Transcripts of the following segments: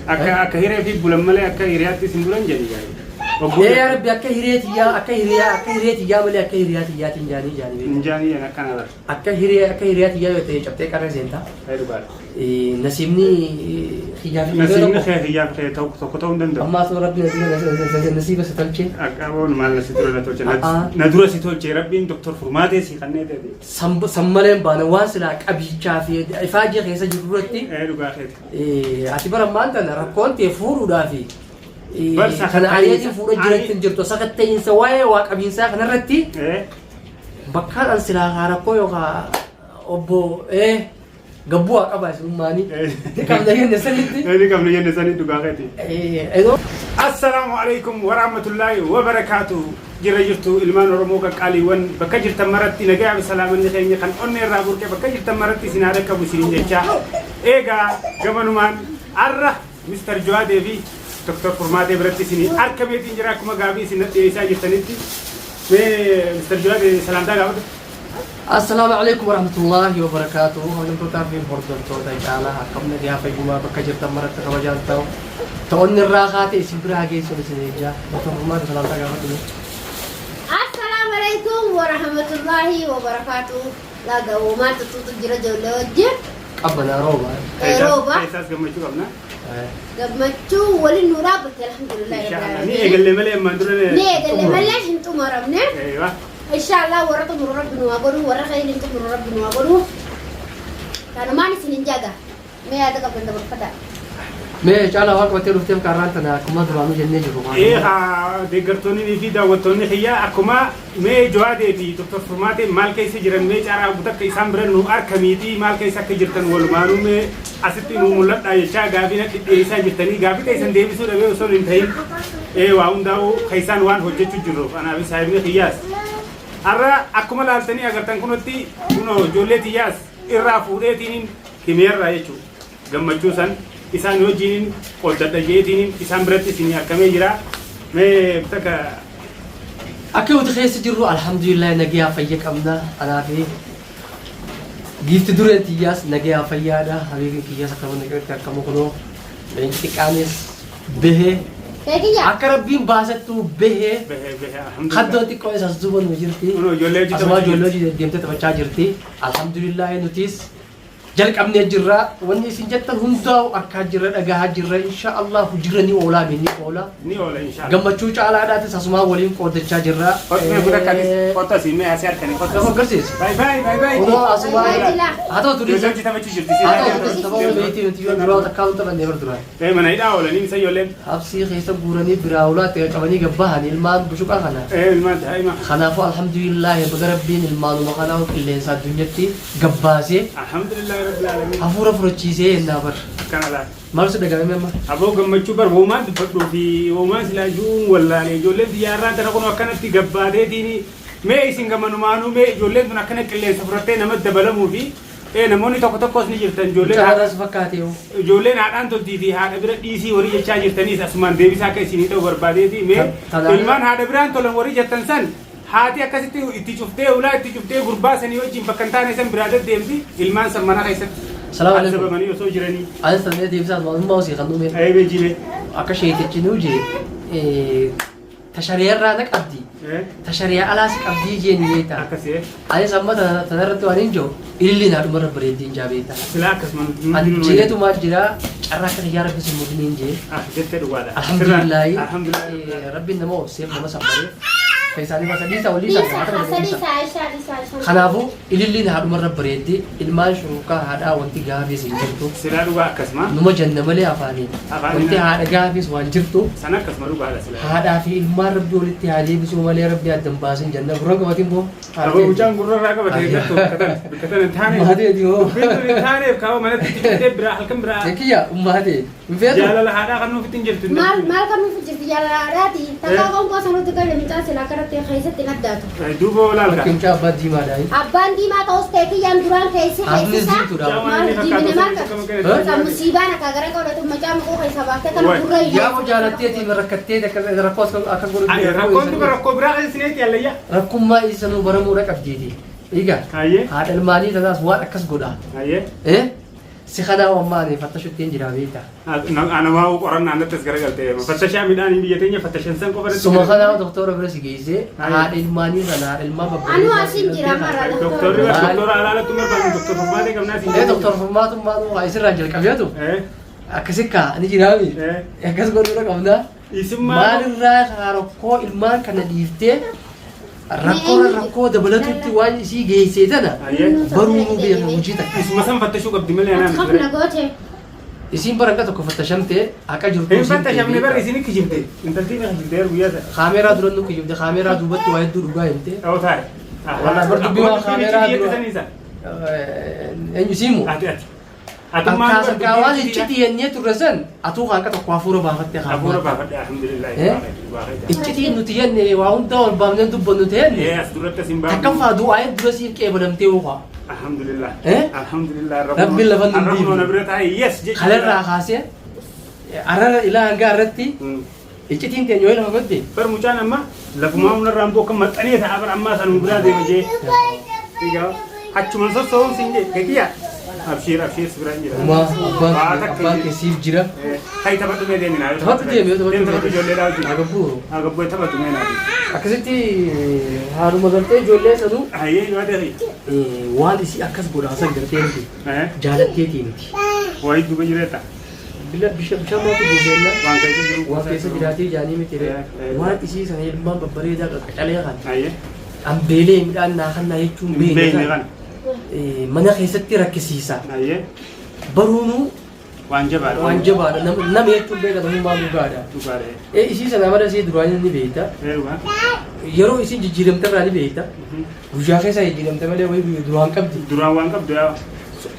Akka hiree fi bulan malee akka hiriyaatti isin bulan jedhi gaa'e. Ee yaa Rabbi, akka hiree tiyyaa, akka hiriyaa, akka hiree tiyyaa malee akka hiriyaa tiyyaatiin jaanii jaanii beektaa. Hin jaanii jedhan akkana bara. Akka hiriyaa tiyyaa yoo ta'e cabxee qarree seentaa. Ee dhugaadha. Nasiibni kiyyaa fi Nasiibni kee kiyyaa fi kee tokko tokko ta'uu hin danda'u. Ammaa osoo Rabbi nasiiba si tolchee. Akka aboon maal nasi dura na tolche. A'aa. Na dura si tolche Rabbiin Doktor Furmaatee si kannee ta'e. San malee hin baane waan silaa qabiichaa fi ifaajii keessa jiru duratti. Ee dhugaa keeti. Ati bara maal tana rakkoon tee fuudhuudhaa fi Bar kana sakatta'iinsa- ariitiin fuudha jiratti hin jirtu. Sakatta'iinsa waa'ee waa qabiinsaa kanarratti Ee bakkaan an silaa kaa rakkoo yookaan obbo gabbuu haa qabaa isinummaanii. Ni qabna jenne sanitti. Ni qabna jenne sanitti dhugaa keeti. Edoo. Assalaamu alaikum warahmatullaahi wabarakaatu. Jirra jirtu ilmaan Oromoo qaqqaaliiwwan, bakka jirtan maratti nagayaa fi salaamanni keenya kan onnee irraa burqe bakka jirtan maratti isin haa dhaqqabu isiniin jechaa. Eegaa gamanumaan arra Mr. Jawaadee fi Dr. Furmaatee biratti isinii arkameetiin jira akkuma gaafii isin dhiyeessaa jirtanitti. Mee Mr. Jawaadee salaamtaa gaafadhu. Assalaamu alaikum warahmatullaahi wabarakaatuh. Kabajamtootaa fi hordoftoota caalaa, akkam nagaa fayyumaa? Bakka jirtan maratti kabajaan ta'u. Ta'onni irraa kaate isin biraa geessuun isin eejjaa. Dr. Furmaatee salaamtaa gaafadhu. Assalaamu alaikum warahmatullahi wabarakatuh. Laga uumaa tuttuutu jira ijoollee wajjin. Qabbanaa rooba. Rooba. Keessaas gammachuu qabna. Gammachuu waliin nu dhaabbatte, alhamdulillah. Inshaallah. Ni eegalle malee ammaan dura. Ni eegalle malee hin xumuramne. Eewa. Inshaallah warra xumuru Rabbi nu haa godhu, warra khayriin hin xumuru Rabbi nu haa godhu. Kanumaan isin hin jaga. Mee yaada qabdan dabarfadhaa. Mee caalaa, waan qabattee dhufteef kaarraan tana akkuma duraanuu jennee jiru. Ee haa, deeggartoonni fi daawwattoonni kiyyaa, akkuma mee Jawaadee fi Dr. Furmaatee maal keessa jiran, mee caaraa takka isaan bira nu arkamiitii maal keessa akka jirtan walumaanuu mee asitti nu mul'adhaa jechaa gaafii na dhidhiyeessaa jirtanii, gaafii keessan deebisuu dhabee osoo hin ta'in ee waa hundaa'uu keessaan waan hojjechuu jirruuf anaa fi saahibni kiyyaas har'a akkuma laaltanii agartan kunutti kunoo ijoollee tiyyaas irraa fuudheetiin himeerraa jechuudha. Gammachuu san isaan wajjiniin qoddadha jeetiin isaan biratti isinii arkamee jira. Mee takka. Akka nuti keessa jirru alhamdulillah, nagayaa fayya qabna. Anaa fi giifti dureen tiyyaas nagayaa fayyaadha. Habiibiin kiyyaas akkasuma nagaatti argamu, kunoo leenci xiqqaanis bahee Keekiyya. akka Rabbiin baasettuu bahee Bahee bahee, alhamdulillah. Kaddoon xiqqoo isaas duuba nu jirti. Kunoo ijoollee hojii Asumaa taphachaa ijoollee jirti. hojii deemtee taphachaa jirti. Alhamdulillah, nutis jalqabnee jirra. Wanni isin jettan hundaa'u arkaa jirra, dhagahaa jirra. Insha Allah hojiirra ni oolaa, ni oola. Ni oola inshallah. Gammachuu caalaadhaatis asumaa waliin qooddachaa jirra. Kottu mee guddaa kanis kottu asii mee asii harkanii kottu. Nama agarsiisa. Bye bye bye bye. Kunoo asumaa. Bye bye, Jila. Haa ta'u Ijoollee turisii. hojii taphachuu jirti. Haa ta'u turisii tapha beektii nuti yoo duraa takkaa hin taphanne bar duraan. Ee, mana hidhaa oolanii misa ijoolleen. Habsii keessa guuranii biraa ulaatti qabanii gabbahan ilmaan bushuqaa kana. Ee, ilmaan daa'ima. Kanaafuu alhamdulillah, baga Rabbiin ilmaanuma kanaa qilleensa addunyaatti gabbaasee Alhamdulillahi rabbil alamin. hafuura furachiisee yennaa bar. Akkana laata. Maal si dhagahame amma? Aboo, gammachuu bar woomaan dubbadhuu fi woomaan silaa ju'uun wallaalee ijoolleen xiyyaarraan tana kun akkanatti gabbaateetiin mee isin gamanumaanuu mee ijoolleen tun akkana qilleensa fudhattee nama dabalamuu fi ee namoonni tokko tokkos ni jirtan ijoolleen Mucaa fakkaatee hoo. Ijoolleen haadhaan toltii fi haadha bira dhiisii warii jechaa jirtaniis asumaan deebisaa akka isinii ta'u barbaadeeti mee ilmaan haadha biraan tolan warii jettan san haati akkasitti itti cuftee ulaa itti cuftee gurbaa sanii wajjin bakka hin taane san biraa deddeemti, ilmaan san mana keessatti Salaam alaikum. azabamanii osoo jiranii. Anis tanee deebisaa maalummaa osii kan dhume. Eebee jibe. Akka sheetichi nuu jee tashariyaa na qabdi. Tashariyaa alaas qabdii jeen beektaa. Akkasii. Anis amma tanarratti waan hin jiru ililliin haadhumarra bareeddiin jaa beektaa. Silaa akkasuma. Ani jeetumaa jira, carraa akka kiyyaa Rabbi sin mudiniin jee. Ah, jettee dhugaadha. Alhamdulillahi. Alhamdulillahi. Rabbiin nama obseef nama sabbareef. Keessaanii basa dhiisa walii Dhiisa, isaa hasa dhiisa, Aishaa dhiisa, Aishaa. Kanaafuu ililliin haadhumarra bareeddi, ilmaan shuruukaa haadhaa wanti gaafis hin jirtu. Silaa dhugaa akkasuma. Numa janna malee afaaniin. Afaaniin. Wanti haadha gaafis waan jirtu. Sana akkasuma dhugaadha silaa. Haadhaa fi ilmaan Rabbi walitti haa deebisuu malee Rabbi addan baasin janna. Gurra qabatin boo. Aboo, mucaan gurra irraa qabate eeggattu bakka tana bakka tana hin taaneef. Maateeti hoo. Dubbiin tun hin taaneef kaaba manatti itti cuftee biraa halkan biraa. Kiyya ummaatee. Hin feetu. Jaalala haadhaa kan nuuf ittiin jirtu. Maal maal kamiif jirti jaalala haadhaati? Takkaa qoonqoo sanutti gale mucaan silaa kanatti keessatti hin addaatu. Duuba olaal Bakki mucaa abbaa diimaadha. Abbaan diimaa ta'us ta'e kiyyaan duraan keessi Haadni keessisaa. diimtuudha. Maal diimina maal qabdi? Kan musiibaan akka gara godhatu mucaa muquu keessa baaftee kana gurra Yaa iyyuu. moo jaalatteetiin rakkattee rakkoo akkas godhu. Rakkoon duba rakkoo biraa keessa sineeti allayyaa. Rakkummaa isanuu baramuudha qabdiiti. Egaa Hayyee. haadha ilmaanii tanaas waan akkas godha. Hayyee. Eh? Si kanaa ammaa ani fattashutti hin jira beekta. Anamaa qorannaa natti as garagalte. Fattashaa midhaan biyya teenya fattashan san qofa natti Suma garagalte. kanaa doktora bira si geessee haadha ilmaanii sana haadha ilmaan Anuu asin jira mara Doktorri Maal? doktora alaalatti barbaadu doktor Furmaatee qabnaa siin. Ee doktor Furmaatummaa nu isirraan jalqabeetu Eh akkasi kaa ni jiraami. eh Akkas godhuudha qabnaa. isin maal Maalirraa kaa rakkoo ilmaan kana dhiiftee rakkoo rakkoo dabalatutti waan isii geessee tana Ayyee. baruu nuu beeka hojii takka. Isuma san fattashuu qabdi malee anaa miti. Ati goote. Isiin bara tokko fattashamtee haqa jirtu. Hin fattashamne bara isin kijibde. Intaltiin kijibde guyyaa sana. Kaameeraa dura nu kijibde kaameeraa duubatti waa hedduu dhugaa himte. Ta'uu taa'e. Wallah bar dubbii waan kaameeraa dura. Eenyu siimu? Ati ati. Atummaan Akkaas akkaa waan iccitii jennee turre san atuu kan akka tokko hafuura baafattee Hafuura haa baafadhe alhamdulillah. Eh? Iccitii nuti jenne waa hundaa ol baafnee dubbannu ta'enne Ee as duratti as hin baafne. takkaffaa du'aa dura siif qeebalamtee hooqa. Alhamdulillah. Eh? Alhamdulillah. Rabbiin lafa nu hin Arrabni dhiifne. na bira taa'e yes jechuudha. Kalarraa kaasee arrara ilaa hanga arratti iccitiin teenya yoo lafa badde Bar mucaan amma lafumaa hundarraan boo akka maxxanee ta'a bar ammaa sanuma biraa deema jee. Egaa achuman sosso'uun siin jee keekiyyaa. Abshiir abshiir si biraan jira. Uumaa abbaan Waa takka abbaan hin kee siif jira. Hay taphadhu mee deemi naa. Taphadhu deemi yoo Deemi taphadhu ijoollee dhaa wajjin. Agabbuu. Agabbuu taphadhu mee naa. Akkasitti haaluma gartee ijoollee sanuu Hayyee yoo ta'e. waan isii akkas godhaa san gartee miti jaalatteetii miti. Wayii duuba jireetta. Bila bishaan maatu buufeenna Waan keessa jiru. waan keessa jiraatee jaanii miti ree Eh, eh. waan isii sana ilmaan babbareedaa qaqqacalee kan Hayyee. ambeelee midhaan naa kannaa jechuun Hin beekne beekne kana. mana keessatti rakkisiisa. Hayyee. Baruunuu Waan jabaadha. waan jabaadha nama jechuun beeka namummaa dhugaadha. Dhugaadha. Ee isii sana mala isii duraanii ni beekta. Ee dhugaa. Yeroo isiin jijjiiramte irraa ni beekta. Guyyaa keessa jijjiiramte malee wayii duraan qabdi. Duraan waan qabdu yaa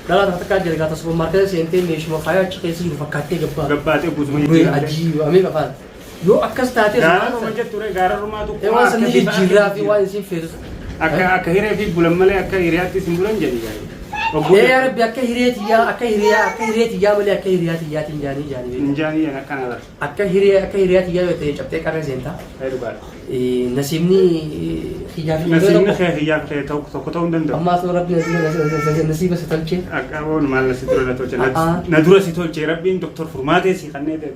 Dhalaa takka takkaa jira gaata suuparmaarkeeta seentee meeshuma faayaa achi keessa jiru fakkaattee gabbaa. gabbaatee guutummaa Wee jijjiiramte. ajiiba amee qafaan. Yoo akkas taatee Gaara ruma jettu ree gaara rumaatu Ee waan sanni jijjiirraa fi waan isiin feetu. Akka akka hiree fi bulan malee akka hiriyaatti isin bulan jedhi gaarii. Ee yaa Rabbi akka hiree tiyyaa akka hiriyaa akka hiree tiyyaa malee akka hiriyaa tiyyaatiin jaanii jaanii beekta. Injaanii yan akkana bara. Akka hiree akka hiriyaa tiyyaa yoo ta'e cabxee qarree seentaa. Ee dhugaadha. Nasiibni kiyyaa fi Nasiibni kee kiyyaa fi kee tokko tokko ta'uu hin danda'u. Ammaa sun Rabbi nasiiba si tolchee. Akka oon maal na si dura na tolche. A'aa. Na dura si tolche Rabbiin doktor Furmaatee si kannee ta'e.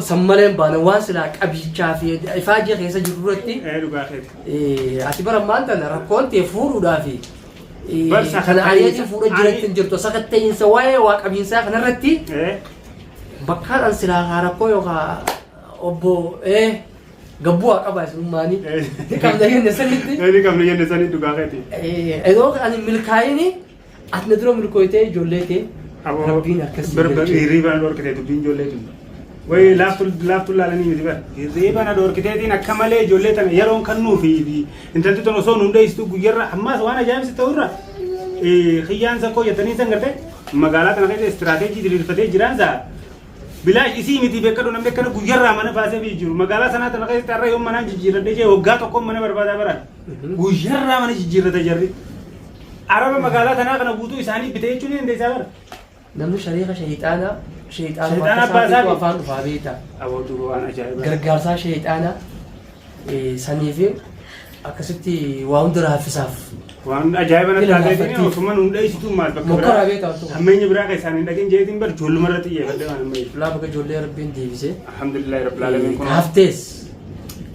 San malee hin baane waan silaa qabichaa fi ifaajee keessa jiru duratti Ee dhugaa keeti. ati bara maal tana rakkoon ta'e fuudhuudhaa fi Bar kana sakatta'insa- ariitiin fuudha jiratti hin jirtu sakatta'insa waa'ee waa qabiinsaa kanarratti Ee bakkaan an silaa haa rakkoo yookaan obbo gabbuu haa qabaa isinummaanii ni qabna jenne sanitti Ee ni qabna jenne sanii dhugaa keeti. yeroo ani milkaa'ini ati na dura milkooytee ijoollee tee Aboo Rabbiin akkasii bar bar galchee. hirriiba na dhorkite dubbiin ijoollee tun. Wayi laaftu laaftu laalanii miti bar. Hirriiba na dhorkiteetiin akka malee ijoollee tana yeroon kannuu fi intalti tun osoo nuun dheessitu guyyarra ammaas waan ajaa'ibsi ta'urra kiyyaan sakkoo jettanii san gartee magaalaa tana keessa istiraateejii diriirfatee jiraansa bilaash isii miti beekadhu namni akkana guyyarraa mana baasee biyya jiru magaalaa sanaa tana keessatti har'a yoo manaan jijjiirradhee jee waggaa tokkoon mana barbaadaa baraan guyyarraa mana jijjiirrata jarri. Araba magaalaa tanaa kana guutuu isaanii bitee jechuun ni dandeessaa bara. Namni shariika shayxaanaa shayxaana Shayxaana bakka abbaa isaatiitu isaatii. afaan dhufaa beekta. Aboo duuba waan ajaa'ibaa. Gargaarsaa shayxaanaa sanii fi akkasitti waa hunda raaffisaaf. Waan ajaa'iba natti Ila taateetiin laafattii. osuma nuun dheessituu maal bakka Mokkoraa beektaa wantu kun. Hammeenya biraa keessaan hin dhaqin jeetiin bar ijoolluma irratti xiyyeeffadhe waan ammayyu. Laa bakka ijoollee rabbiin deebisee. Alhamdulillahi rabbil alamin kun. Haftees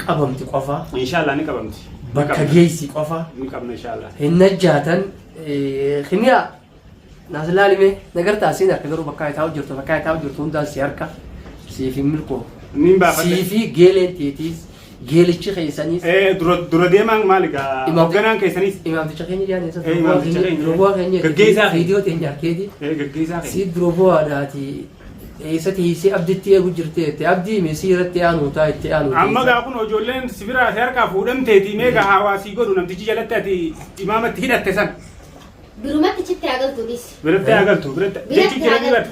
qabamti qofa. Inshaallah ni qabamti. Ni Bakka qabna. geessi qofa. Ni qabna inshaallah. Hin najjaatan. Kimiyaa naas laalime nagartaa siin harka garuu bakka taa'u jirtu bakka taa'u jirtu hundaan si harka siif hin milkoo. Niin baafadhe. Sii fi geeleen teetiis geelichi keessaniis Ee dura dura deemaan maali gaa hoogganaan keessanis. Imaamticha keenya jaanii isa Eh, imaamticha keenya. dura bu'aa keenya Gaggeessaa keenya. viidiyoo teenya harkeeti. Ee gaggeessaa keenya. Si dura bu'aadhaati eessa teessee abditti eegu jirte jette abdii mee si irratti aanu taa itti aanu. Amma gaa kun ijoolleen si biraa si harkaa fuudhamteeti mee gaa hawaasii godhu namtichi jalatti ati imaamatti hidhatte san. Birumatti chitti haa galtu dhis. Biratti haa galtu biratti Biratti jechuu jiranii haa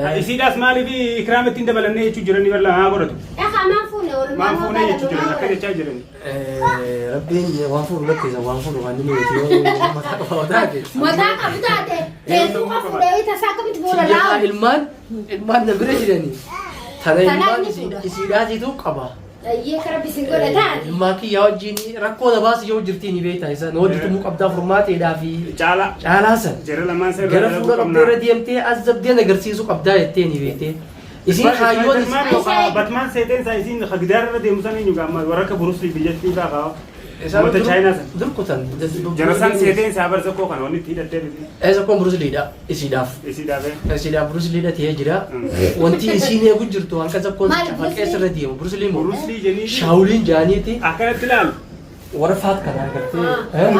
bar. Isiidhaas maaliif ikraama ittiin dabalannee jechuu jiranii bar lamaa godhatu. Dhaqa maan fuune oolmaa Maan fuunee jechuu jiranii akka jechaa jiranii. Rabbiin waan fuudhu lakkeessa waan fuudhu waan inni miti yoo mataa qofa taate. Mataa qabu taate teessuma qabu fuudhee tasaa akkamitti fuudha Siyyataa laawu. ilmaan ilmaan na bira jiranii. Tana Tanaan ilmaan ni fuudha. isiidhaatiitu qaba. Ayyee kara bisin godha taate. Ilmaan kiyyaa wajjin rakkoo na baasi yoo jirtii ni beekta isa na wajji tumuu qabdaa furmaateedhaa fi Caalaa. caalaa san. Jara lamaan san irra Gara dalaguu fuula qabna. qabdee irra deemtee as zabdee na agarsiisuu qabdaa jettee ni beektee. Isiin kaayyoon Spider-Man yookaan Batman seeteen isaa isiin gidaara irra deemu san eenyu gaamma warra akka Bruce Lee biyyattii fa'aa qaba. Uummata Chaayinaa san. Durkutan. Jara san seeteen isaa bar zakkoo kana wanni itti hidhattee miti. Eessa kun Bruce Leedha isiidhaaf. Isii dhaabee. Isiidhaaf Bruce Leedha ta'ee jira. Wanti isiin eegu jirtu hanqa zakkoon Maal cafaqee Bruce sirra deemu. Bruce Lee moo? Bruce Lee jenii. Shaawuliin jaaniiti Akkanatti ilaali. warra faat kanaa gartee.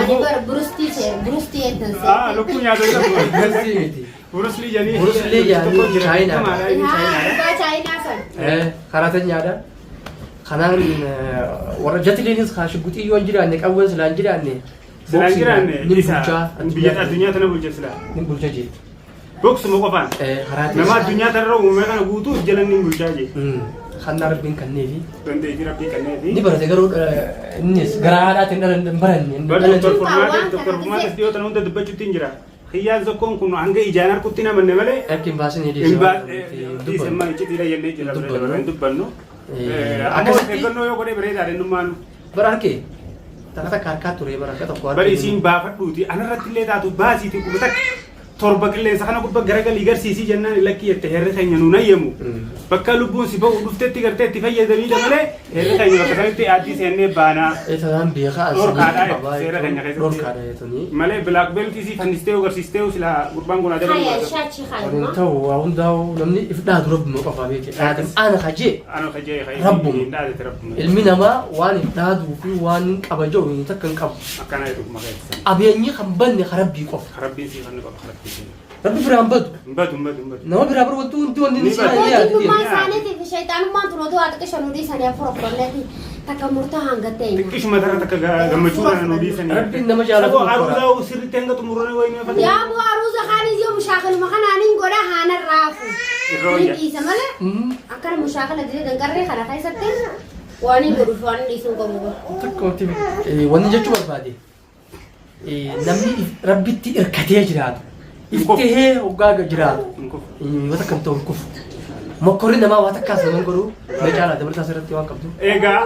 Ani bara burustii see burustii eetan see. Ah, lukkuu nyaata jedhamu. Bruce Lee miti. Bruce Lee jenii. Bruce Lee jedhanii Chaayinaadha. Chaayinaadha. Inni Haa Chaayinaadha. dhugaa chaayinaa san. Karaa nyaadha. Kanaan warra jatiliinis kaa shugguxii yoo hin jiraanne qawween silaa hin jiraanne. Silaa hin jiraanne Ni isa bulchaa biyya addunyaa tana bulcha silaa. Ni bulcha jee. Boksuma qofaan. Karaa Nama addunyaa tanarra uumame kana guutuu jala ni bulchaa jee. Kan rabbiin kanneefi. Dandeettii rabbii kanneefi. Ni barate garuu innis garaa haadhaatiin dhala hin baranne. Bar Dhala Doktor Waan Furmaate kana Doktor Furmaate gisee- dhiyoo tana hunda dubbachuutti hin jira. Kiyyaan zokkoon kun hanga ijaan harkutti hin amanne malee Akka hin baasin hin dhiise amma icciitiidha jennee jira Dubbannu. bare hin dubbannu. Ammoo Akkasitti eeggannoo yoo godhee bareedaadha innummaan. bara harkee takka takka harkaa ture bara harka tokko Bari isiin baafadhuuti anarratti illee taatu baasiiti quba takka torba qilleensa kana gubba garagalii garsiisii jennaan lakkii jette herri keenya nuun ayyamu. Bakka lubbuun si ba'u dhuftetti gartee itti fayyadamiidha malee herri keenya bakka sanitti aaddii seennee baanaa. Tanaan beekaa Dhorkaadha seera keenya keessatti. Dhorkaadha jetanii. Malee black belt isii fannistee agarsiistee silaa gurbaan kun adabamu Haya baata. shaachi Waliin hayma. ta'u waa hundaa'u namni if dhaadu rabbuma qofaa beekee dhaadam ana kajee Ano kajee kajee Rabbuma. hin dhaadate rabbuma. Ilmi namaa waan hin dhaaduu fi waan hin qaba jedhu hin takka hin qabu. Akkana jedhu kuma keessa. Qabeenyi kan banne kan rabbii qofa. Rabbiin sii kan qaba rabbiin sii. Rabbi biraan badu. Hin badu hin badu hin badu. Nama biraa bara wanti hundi wanni Ni inni badu. si yaadu. Mootummaa isaaniitiif shayxaanummaan tun oduu haa xiqqisha nu dhiisanii afur ofirranneeti takka murtaa hangattee hin. Xiqqishuma tara takka gammachuu kana nu dhiisanii. Rabbiin nama jaalatu Saboo nu qora. aruuzaa sirriitti hanga xumuranii wayii nama fakkii. Yaa boo aruuza kaanis yoo mushaakiluma kanaaniin godha haanan raafu. Irra Ni wayya. dhiisa malee akkana mushaakila diree danqarree kana keessatti waan hin godhuuf waan hin dhiisuu qabu. Takka wanti wanni jechuu barbaade namni rabbitti irkatee jiraatu iftihee hoggaa jiraatu Hin kufu. waan takka hin ta'u hin kufu. Mokkorri namaa waan takkaas nama hin godhu mee caalaa dabalataa asirratti waan qabdu. Egaa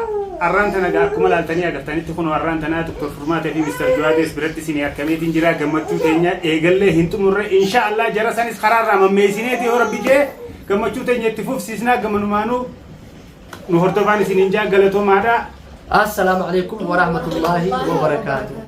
arraan tana egaa akkuma laaltanii agartanitti kun arraan tanaa Dr. Furmaatee fi Mr. Juwaadees biratti isin argameetiin jira gammachuu teenya eegallee hin xumurre insha Allah jara sanis karaarraa mammeessineeti yoo rabbi jee gammachuu teenya itti fufsiisnaa gamanumaanuu nu hordofaan isin hin jaa galatoomaadha. Assalaamu alaikum warahmatullaahi wabarakaatuh.